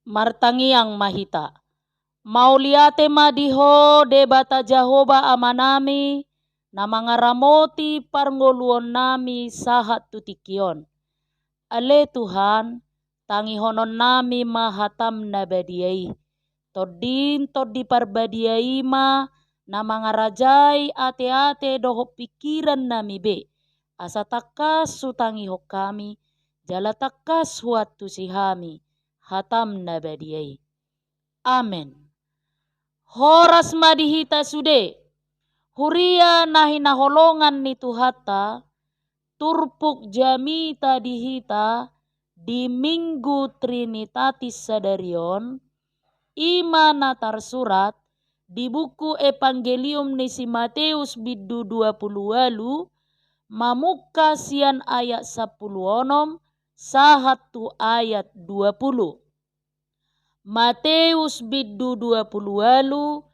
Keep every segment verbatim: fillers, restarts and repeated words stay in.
Martangiang ma hita. Mauliate ma di Ho Debata Jahowa Amanami, na mangaramoti parngoluonnami sahat tu tingki on. Ale Tuhan, tangihononnami ma hataM na badia i. TondiM, Tondi Parbadia i ma na mangarajai ateate dohot pingkirannami be, asa tangkas hutangihon hami, jala tangkas huantusi hami hataM na badia i. Amen. Horas ma di hita sude, huria na hinaholongan ni Tuhanta, turpuk jamita di hita di Minggu Trinitatis sadari on, i ma na tarsurat di buku Evangelium ni si Mateus bindu dua pulu ualu, mamungka sian ayat sampulu onom sahat tu ayat dua pulu. Mateus bindu dua pulu ualu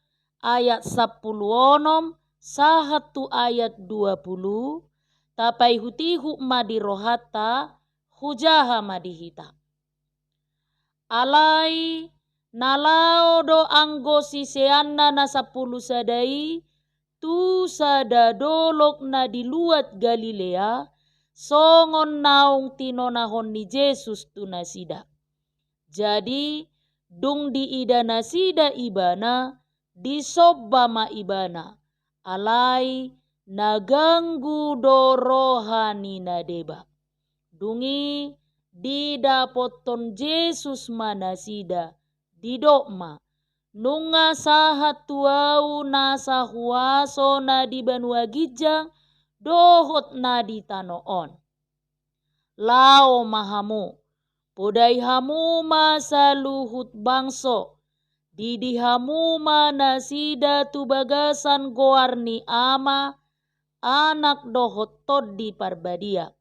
ayat sampulu onom sahat tu ayat dua pulu, tapaihutihut ma di rohanta, hujaha ma di hita. Alai na laho do anggo siseanna na sampulu sada i tu sada dolok na di luat Galilea, songon naung tinonahon ni Jesus tu nasida. Jadi, dung diida nasida Ibana, disomba ma Ibana, alai na ganggu do roha ni na deba. Dung i didapothon Jesus ma nasida, didok ma: Nunga sahat tu Ahu nasa huaso na di banua ginjang dohot na di tano on. Laho ma hamu, podai hamu ma saluhut bangso, didi hamu ma nasida tu bagasan goar ni Ama, Anak dohot Tondi Parbadia.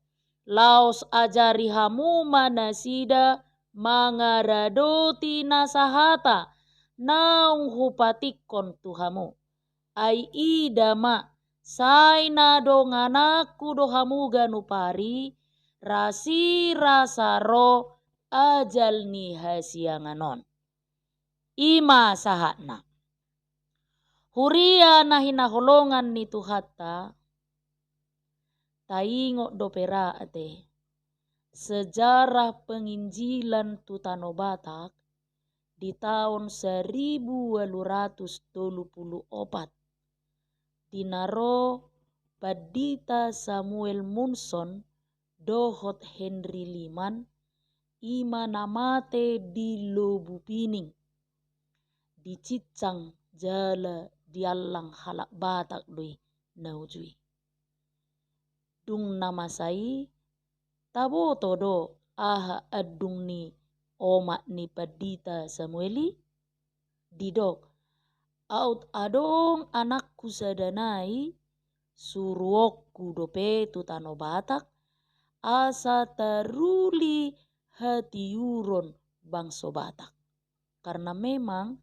Laos ajari hamu ma nasida mangaradoti nasa hata naung hupatikkon tu hamu. Ai ida ma, sai na dongananku do hamu ganup ari, rasirasa ro ajal ni hasiangan on. I ma sahatna. Huria na hinaholongan ni Tuhanta, taingot dope ra ate sejarah penginjilan tu tano Batak di taon saribu ualu ratus tolu pulu opat. Di na ro Pandita Samuel Munson dohot Henry Liman, i ma na mate di Lobu Pining, dicincang jala diallang halak Batak do i na uju i. Dung na masa i, taboto do aha andung ni omak ni Pandita Samuel i? Didok: Aut adong anakku sada nai, suruonku dope tu tano Batak, asa taruli hatiuron bangso Batak. Karena memang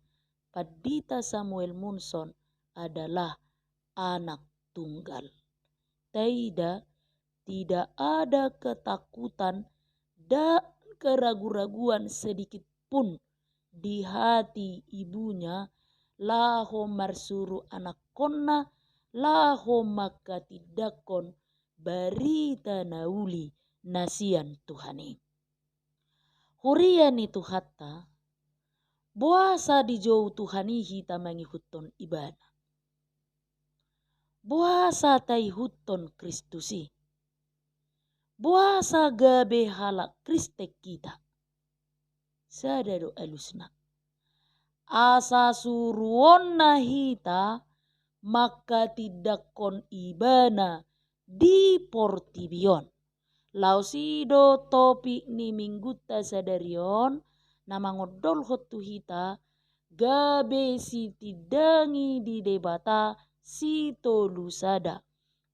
Pandita Samuel Munson adalah anak tunggal. Taida, tidak ada ketakutan dan keragu-raguan sedikit pun di hati ibunya, laho marsuru anakkonna, laho mangkatindangkon barita na uli na sian Tuhan i. Huria ni Tuhanta, boasa dijou Tuhan i hita mangihuthon Ibana? Boasa taihuthon Kristus i? Boasa gabe halak Kristen hita? Sada do alusna. Asa suruonna hita mangkatindangkon Ibana di portibi on. Laos i do topik ni minggunta sadari on, na mangondolhon tu hita, gabe sitindangi ni Debata sitolu sada,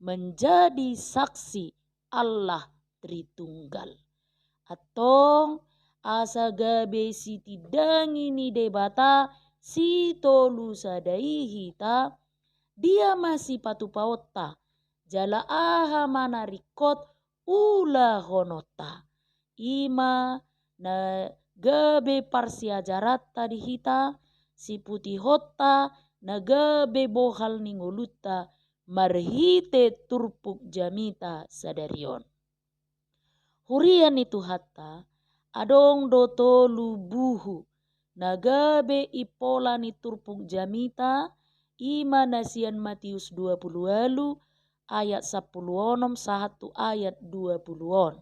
menjadi saksi Allah Tritunggal. Antong, asa gabe sitindangi ni Debata sitolu sada i hita, dia ma sipatupaonta, jala aha ma na ringkot ulahononta? I ma na gabe parsiajaranta di hita, siputihonta na gabe bohal ni ngolunta marhite turpuk jamita sadari on. Huria ni Tuhanta, adong do tolu buhu na gabe impola ni turpuk jamita, i ma na sian Matius dua pulu ualu ayat sampulu onom sahat tu ayat dua pulu on.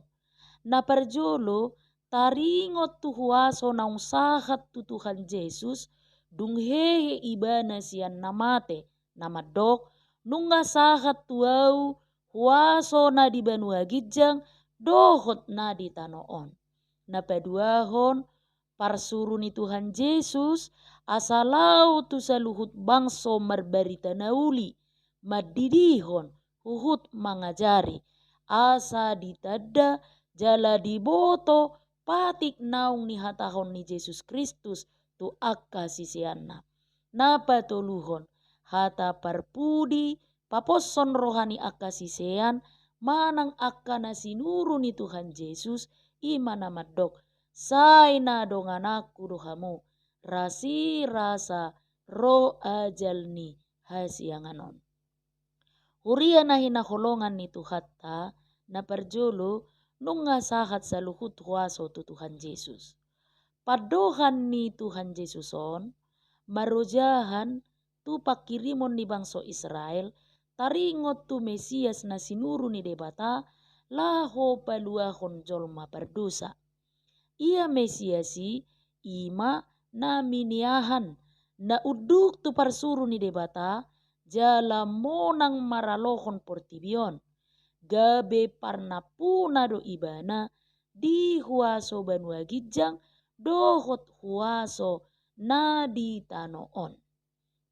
Na parjolo, taringot tu huaso naung sahat tu Tuhan Jesus, dung hehe ibana sian na mate, na mandok, nunga sahat tu ahu huaso na di banua ginjang dohot na di tano on. Na paduahon, parsuru ni Tuhan Jesus asa laho tu saluhut bangso marbarita na uli, mandidihon, huhut mangajari, asa ditanda jala diboto patik naung nihatahon ni Jesus Kristus tu angka siseanna. Na patoluhon, hata parpudi paposhon roha ni angka sisean manang angka na sinuru ni Tuhan Jesus, i ma na mandok, sai na dongananku do hamu, rasirasa ro ajal ni hasiangan on. Huria na hinaholongan ni Tuhanta, na parjolo, nunga sahat saluhut huaso tu Tuhan Jesus. Pandohan ni Tuhan Jesus on marojahan tu pangkirimon ni bangso Israel, taringot tu Mesias na sinuru ni Debata, laho paluahon jolma pardosa. Ia Mesias i, i ma na miniahan, na unduk tu parsuru ni Debata, jala monang maralohon portibi on. Gabe parnampuna do ibana di huaso banua ginjang dohot huaso na di tano on.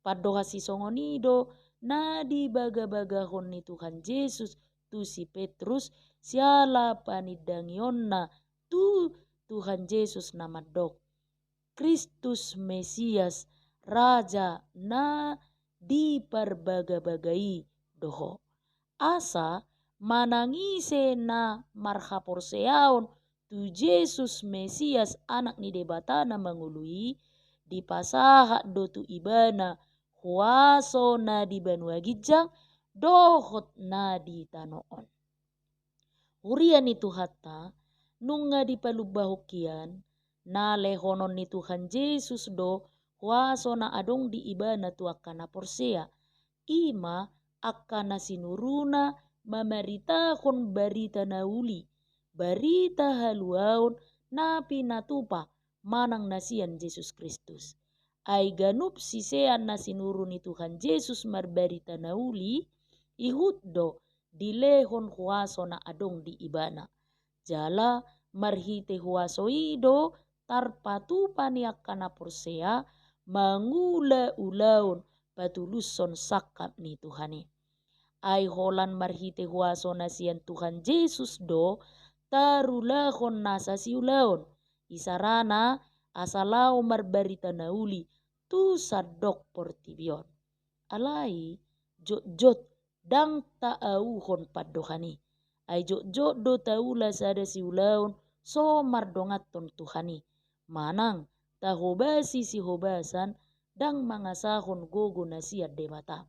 Pandohan sisongon i do na dibagabagahon ni Tuhan Jesus tu si Petrus, siala panindangionna tu Tuhan Jesus na mandok, Kristus Mesias, Raja na diparbagabaga i do ho. Asa manang ise na marhaporseaon tu Jesus Mesias, Anak ni Debata na mangolu i, dipasahat do tu ibana huaso na di banua ginjang dohot na di tano on. Huria ni Tuhanta, nunga dipalumbahon hian, na lehonon ni Tuhan Jesus do huaso na adong di ibana tu angka na porsea, i ma angka na sinuruna mamaritahon barita na uli, barita haluaon na pinatupa manang na sian Jesus Kristus. Ai ganup sisean na sinuru ni Tuhan Jesus marbarita na uli, ihut do dilehon huaso na adong di ibana. Jala marhite huaso i do tarpatupa ni angka na porsea mangula ulaon patulushon sangkap ni Tuhan i. Ai holan marhite huaso na sian Tuhan Jesus do tarulahon nasa siulaon, isarana asa laho marbarita na uli tu sandok portibi on. Alai jotjot ndang taauhon pandohan i. Ai jotjot do taula sada siulaon so mardonganhon Tuhan i. Manang tahobasi sihobasan ndang mangasahon gogo na sian Debata.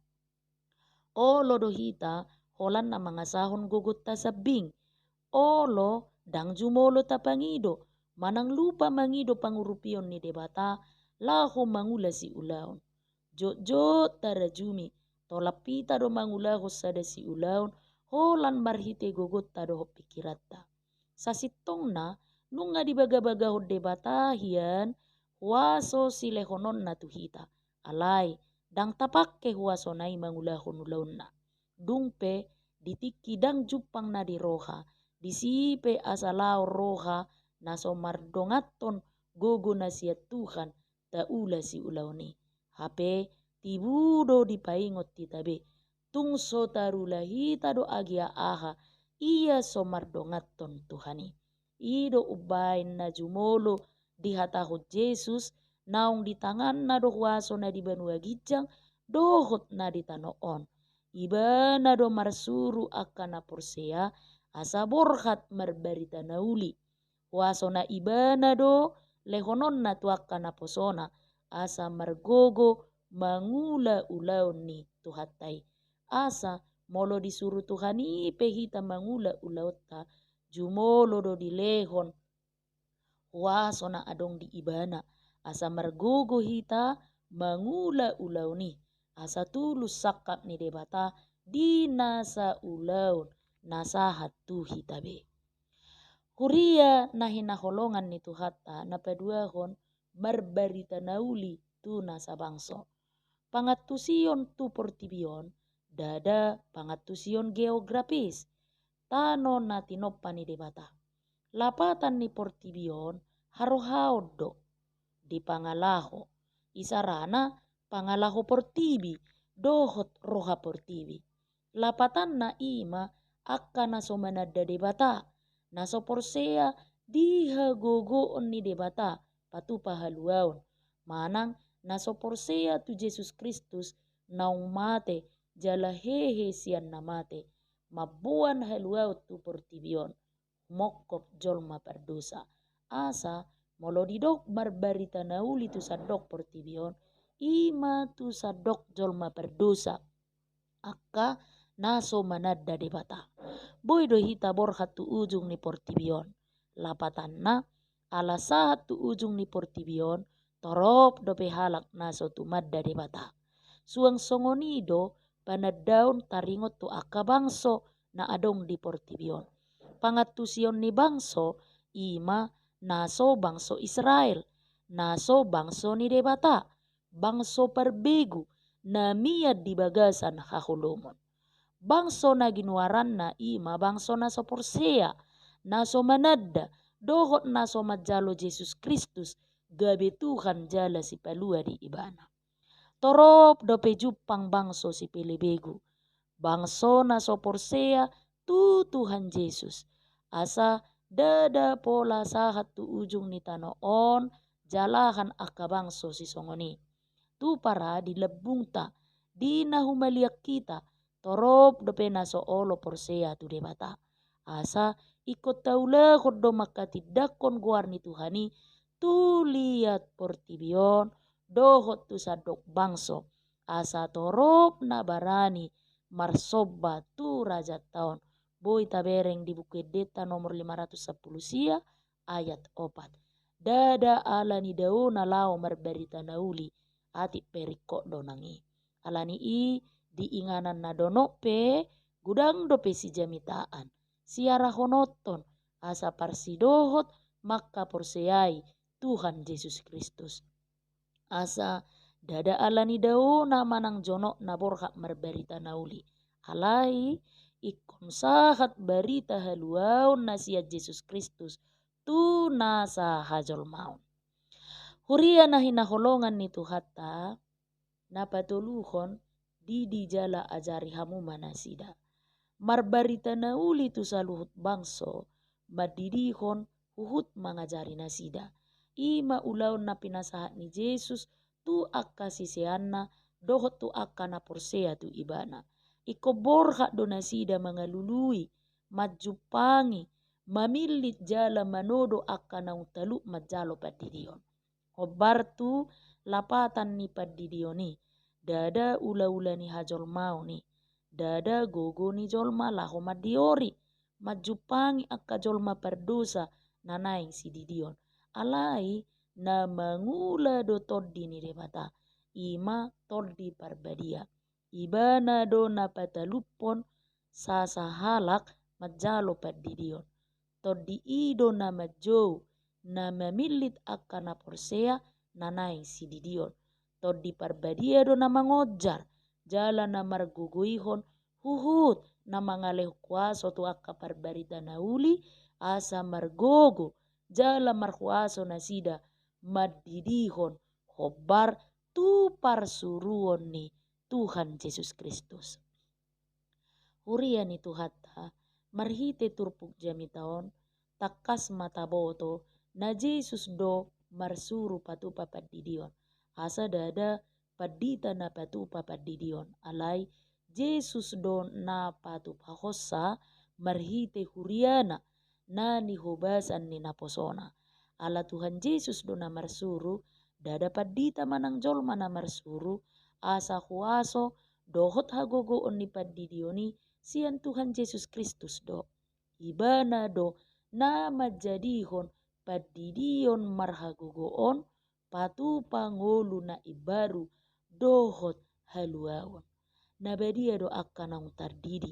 Olo do hita holan na mangasahon gogonta sambing. Olo ndang jumolo tapangido, manang lupa mangido pangurupion ni Debata laho mangula siulaon. Jotjot tarajumi, tolap hita do mangulahon sada siulaon holan marhite gogonta dohot pingkiranta. Sasintongna nunga dibagabagahon Debata hian huaso silehononna tu hita. Alai ndang tapangke huasona i mangulahon ulaonna. Dung pe di tingki ndang jumpang na di roha, disi pe asa laho roha na so mardonganhon gogo na sian Tuhan taula siulaon i. Hape tibu do dipaingot hita be, tung so tarula hita do agia aha ia so mardonganhon Tuhan i. I do umbaen na jumolo dihatahon Jesus, naung di tanganna do huaso na di banua ginjang dohot na di tano on. Ibana do marsuru angka na porsea asa borhat marbarita na uli. Huaso na ibana do lehononna tu angka naposona, asa margogo mangula ulaon ni Tuhanta i. Asa molo disuru Tuhan i pe hita mangula ulaonta, jumolo do dilehon huaso na adong di Ibana, asa margogo hita mangula ulaon i, asa tulus sangkap ni Debata di nasa ulaon na sahat tu hita be. Huria na hinaholongan ni Tuhanta, na paduahon, marbarita na uli tu nasa bangso. Pangantusion tu portibi on, ndada pangantusion geografis, tano na tinompa ni Debata. Lapatan ni portibi on harohaon do dipangalaho, isarana pangalaho portibi dohot roha portibi. Lapatanna i ma angka na so mananda Debata, na so porsea di hagogoon ni Debata patupa haluaon, manang na so porsea tu Jesus Kristus naung mate jala hehe sian na mate, mamboan haluaon tu portibi on, mongkop jolma pardosa. Asa molo didok marbarita na uli tu sandok portibi on, i ma tu sandok jolma pardosa, angka na so mananda Debata. Boi do hita borhat tu ujung ni portibi on. Lapatanna, ala sahat tu ujung ni portibi on, torop dope halak na so tumanda Debata. Suang songon i do panandaon taringot tu angka bangso na adong di portibi on. Pangantusion ni bangso i ma na so bangso Israel, na so bangso ni Debata, bangso parbegu, na mian di bagasan haholomon. Bangso na ginoaranna i ma bangso na so porsea, na so mananda, dohot na so manjalo Jesus Kristus gabe Tuhan jala Sipalua di ibana. Torop dope jumpang bangso sipelebegu, bangso na so porsea tu Tuhan Jesus. Asa ndada pola sahat tu ujung ni tano on jalahan angka bangso sisongon i. Tupara di lambungta, di na humaliang hita, torop dope na so olo porsea tu Debata. Asa ingkon taulahon do mangkatindangkon goar ni Tuhan i tu liat portibi on dohot tu sandok bangso, asa torop na barani marsomba tu Rajanta on. Boi tabereng di Buku Endenta nomor lima ratus sampulu sia, ayat opat. Ndada ala ni dao na laho marbarita na uli, atik pe ringkot do nang i. Ala ni i, di inganan na donok pe, godang dope sijamitaan, siarahononton, asa parsidohot mangkaporseai Tuhan Jesus Kristus. Asa ndada ala ni daona manang jonokna borhat marbarita na uli. Alai ingkon sahat barita haluaon na sian Jesus Kristus tu nasa hajolmaon. Huria na hinaholongan ni Tuhanta, na patoluhon, didi jala ajari hamu ma nasida. Marbarita na uli tu saluhut bangso, mandidihon huhut mangajari nasida. I ma ulaon na pinasahat ni Jesus tu angka siseanna dohot tu angka na porsea tu Ibana. Ingkon borhat do nasida mangalului, manjumpangi, mamillit jala manodo angka naung talup manjalo pandidion. Hombar tu lapatan ni pandidion i, ndada ulaula ni hajolmaon i, ndada gogo ni jolma laho mandiori, manjumpangi angka jolma pardosa na naeng sididion. Alai na mangula do Tondi ni Debata, i ma Tondi Parbadia. Ibana do na pataluphon sasahalak manjalo pandidion. Tondi i do na manjou, na mamillit angka na porsea na naeng sididion. Tondi Parbadia do na mangonjar jala na margogoihon huhut na mangalehon huaso tu angka parbarita na uli, asa margogo jala marhuaso nasida mandidihon hombar tu parsuruon ni Tuhan Jesus Kristus. Huria ni Tuhanta, marhite turpuk jamita on, tangkas ma taboto na Jesus do marsuru patupa pandidion. Asa ndada pandita na patupa pandidion, alai Jesus do na patupahonsa marhite huriana na nihobasan ni naposona. Ala Tuhan Jesus do na marsuru, ndada pandita manang jolma na marsuru, asa huaso dohot hagogoon ni pandidion i sian Tuhan Jesus Kristus do. Ibana do na manjadihon pandidion marhagogoon patupa ngolu na imbaru dohot haluaon. Na badia do angka naung tardidi,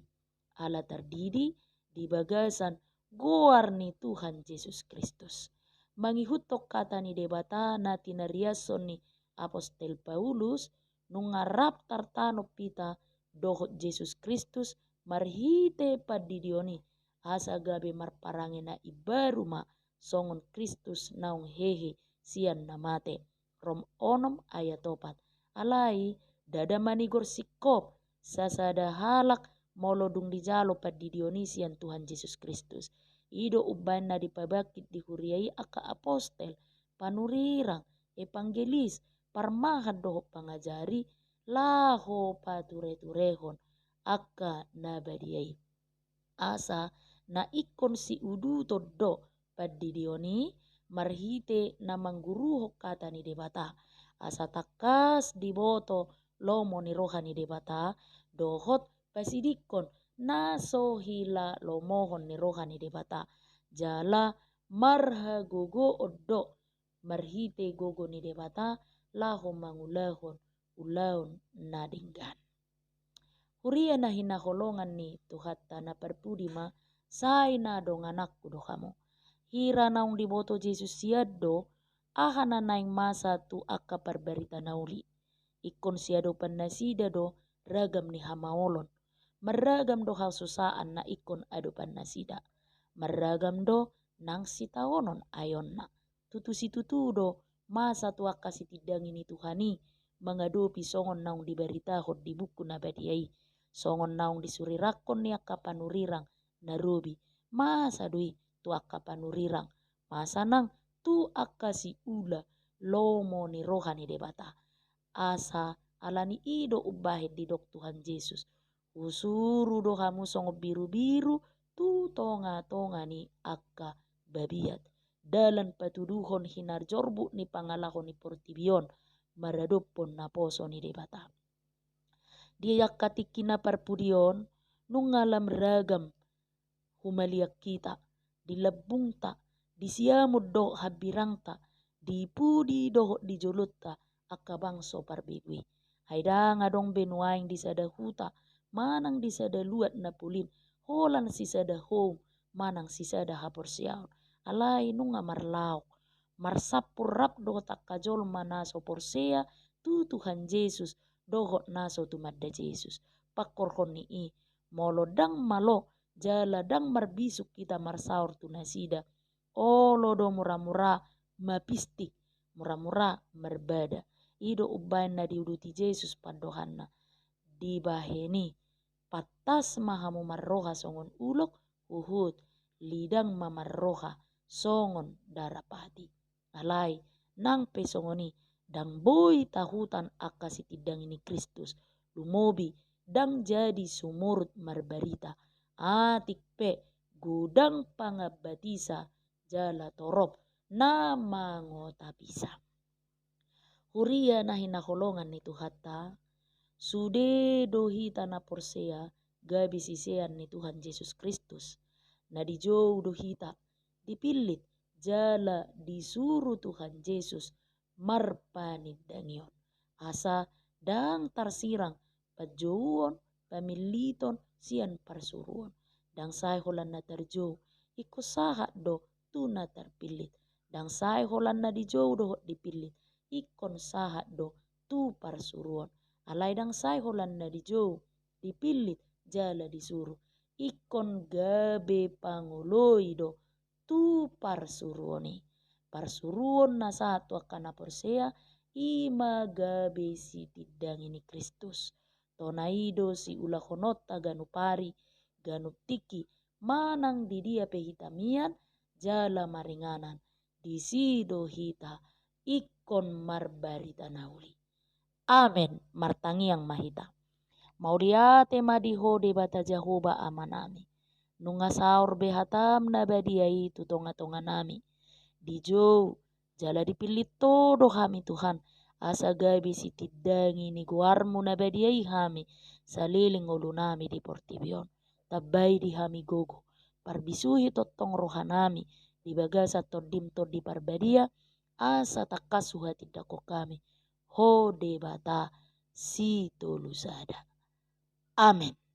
ala tardidi di bagasan goar ni Tuhan Jesus Kristus. Mangihuthon hata ni Debata na tinariashon ni apostel Paulus, nunga rap tartanop hita dohot Jesus Kristus marhite pandidion i, asa gabe marparange na imbaru ma songon Kristus naung hehe sian na mate. Rom onom ayat opat. Alai, ndada manigor singkop sasada halak molo dung dijalo pandidion i sian Tuhan Jesus Kristus. I do umbahen na dipabangkit di huria i angka apostel, panurirang, evangelis, parmahan dohot pangajari, laho patureturehon angka na badia i. Asa na ingkon siuduton do pandidion i marhite na mangguruhon hata ni Debata, asa tangkas diboto lomo ni roha ni Debata, dohot pasidingkon na so hila lomohon ni roha ni Debata, jala marhagogoon do marhite gogo ni Debata laho mangulahon ulaon na denggan. Huria na hinaholongan ni Tuhanta na parpudi ma, sai na dongananku do hamu. Hira naung diboto Jesus sian do, aha na naeng masa tu angka parbarita na uli. Ingkon siadopan nasida do ragam ni hamaolon. Marragam do hasusaan na ingkon adopan nasida. Marragam do nang sitaonon aeonna. Tutu situtu do masa tu angka sitindangi ni Tuhan i mangadopi songon naung dibaritahon di buku na badia i, songon naung disurirangkon ni angka panurirang na robi. Masa do i tu angka panurirang, masa nang tu angka siula lomo ni roha ni Debata. Asa ala ni i do umbahen didok Tuhan Jesus, husuru do hamu songon birubiru tu tongatonga ni angka babiat. Dalan patuduhon hinarjorbuk ni pangalaho ni portibi on maradophon naposo ni Debata. Di angka tingki na parpudi on, nunga lam ragam humaliang hita, di lambungta, di siamun dohot hambirangta, di pudi dohot di jolonta, angka bangso parbegu i. Ai ndang adong be nuaeng di sada huta manang di sada luat na polin holan sisada houm manang sisada haporseaon. Alai nunga marlaok, marsampur rap dohot angka jolma na so porsea tu Tuhan Jesus dohot na so tumanda Jesus. Pangkorhon ni i, molo ndang malo jala ndang marbisuk hita marsaor tu nasida, olo do muramura mapistik, muramura marbada. I do umbahen na diuduti Jesus pandohanna. Dibahen i, pantas ma hamu marroha songon ulok, huhut lidang ma marroha songon darapati. Alai, nang pe songon i, ndang boi tahutan angka sitindangi ni Kristus, lumobi ndang jadi sumurut marbarita, atik pe godang pangambatisa jala torop na mangotapisa. Huria na hinaholongan ni Tuhanta, sude do hita na porsea gabe sisean ni Tuhan Jesus Kristus. Na dijou do hita, dipillit jala disuru Tuhan Jesus marpanindangion. Asa ndang tarsirang panjouon, pamilliton sian parsuruon. Ndang sai holan na tarjou, ingkon sahat do tu na tarpillit. Ndang sai holan na dijou dohot dipillit, ingkon sahat do tu parsuruon. Alai ndang sai holan na dijou, dipillit jala disuru, ingkon gabe pangoloi do tu parsuruon i. Parsuruon na sahat tu angka na porsea, i ma gabe sitindangi ni Kristus. Tona i do siulahononta ganup ari, ganup tingki, manang di dia pe hita mian jala maringanan, disi do hita ingkon marbarita na uli. Amen. Martangiang ma hita. Mauliate ma di Ho Debata Jahowa Amanami. Nunga saor be hatam na badia i tu tongatonganami. dijou, jala dipillit Ho do hami Tuhan, asa gabe sitindangi ni goarMu na badia i hami, saleleng ngolunami di portibi on. Tambai di hami gogo, parbisuhi tongtong rohanami di bagasan TondiM Tondi Parbadia, asa tangkas huhatindangkon hami Ho Debata Sitolu Sada. Amen.